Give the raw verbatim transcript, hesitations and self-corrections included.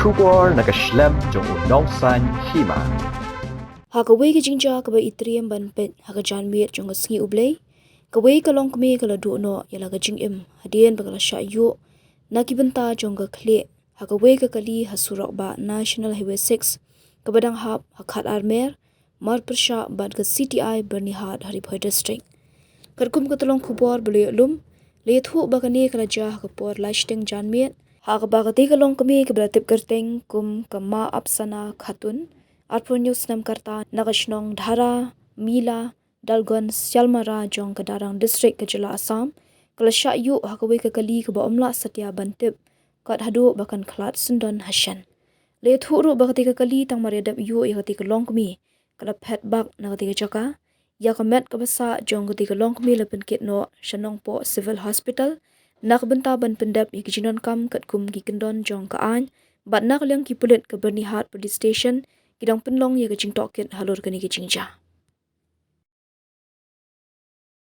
Khubor na ka shlem jong u Nongsaiñ Hima. Ha kawei ka jingjia kaba i triem ban peit ha ka janmiet jong ka sngi U Blei, kawei ka longkmie ka la duh noh ïa la ka jingim hadien ba ka la shah ïuh na ki bynta jong ka khlieh ha kawei ka kali ha surok bah National Highway six kaba dang hap ha Khatar Mer, Marpyrshah bad ka C T I Byrnihat ha Ri Bhoi District. Katkum ka tyllong khubor ba la ïoh lum, la ïathuh ba kane ka la jia ha ka por lai shiteng janmiet, ha kaba katei ka longkmie kaba la tip kyrteng kum ka Ma Apsana Khatun, arphew hynñiew snem ka rta, na ka shnong Dhara Mila, Dalgon Sialmara jong ka Darrang District ka jylla Assam, ka la shah ïuh ha kawei ka kali kaba ym lah satia ban tip kat haduh ba kan khlad syndon ha shen. La ïathuh ruh ba katei ka kali tang mar ïa dep ïuh ïa katei ka longkmie, ka la phet bak na katei ka jaka. Ïa ka met kaba sah jong katei ka longkmie la pynkit noh sha Nongpoh Civil Hospital na ka bynta ban pyndep ïa ki jingdonkam katkum ki kyndon jong ka aiñ, bad na ka liang ki pulit ka Byrnihat Police Station ki dang pynlong ïa ka jingtohkit halor kane ka jingjia.